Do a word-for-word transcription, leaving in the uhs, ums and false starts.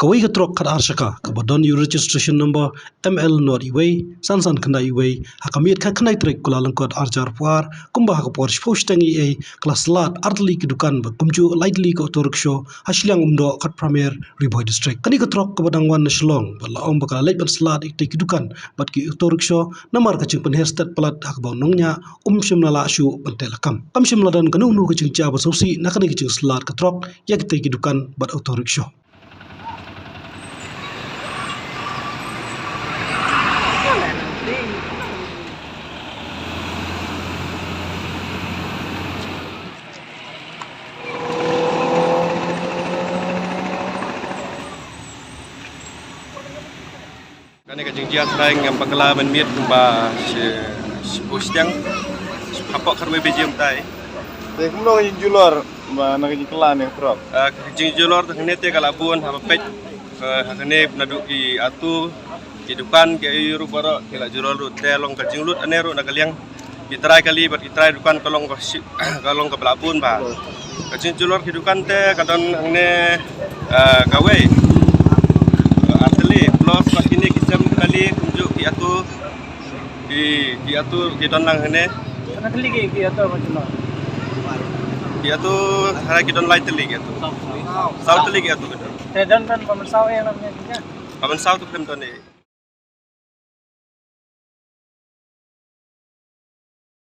Kawei ka trok khatar shaka kaba don ïa u registration number M L nod iwei san san khyndai iwei, ha ka miet khatkhyndai tarik Kyllalyngkot arhajar arphew ar, kumba ha ka por shiphew shiteng eiei ka la slad artylli ki dukan bad kumjuh laitylli ka auto rickshaw ha shiliang Umdoh, Kotpramer, Ri Bhoi District. Kane ka trok kaba dang wan na Shillong bad la ong ba ka la leit ban slad ïa kitei ki dukan bad ki auto rickshaw namar ka jingpynher stet palat ha kaba u nongñiah um shym la lah shuh ban teh lakam. Kam shym la don kano kano ka jingjia ba sngewsih na kane ka jingslad ka trok ïa kitei ki dukan bad auto rickshaw. Kane ka jingjia trai ngam bakla ban miet kumba shi, shiphew shiteng, hapoh khatwei baje mynta. Te kumno ka jingjulor ba na ka jingkylla ne ka trok? Ah, ka jingjulor te hangne te ka la bun haba peit, eh, hangne naduh ki atu, ki dukan, ki aïu ruh baroh ki la julor ruh, te long ka jinglut ane ruh na ka liang ki trai kali bad ki trai dukan ka long ka shi, ka long kaba la bun bha. Ka jingjulor ki dukan te ka don hangne, eh, kawei, eh, artylli, plus bad kine ki sem kali kumjuh ki atu, ki, ki atu ki don lang hangne. Katno tylli ki, ki atu ka jingjulor? Ki atu hynrei ki don lai tylli ki atu. Saw tylli ki atu ki don. Te don ban, ban saw eh lang ne ki ja? Ban saw tu khlem don eh.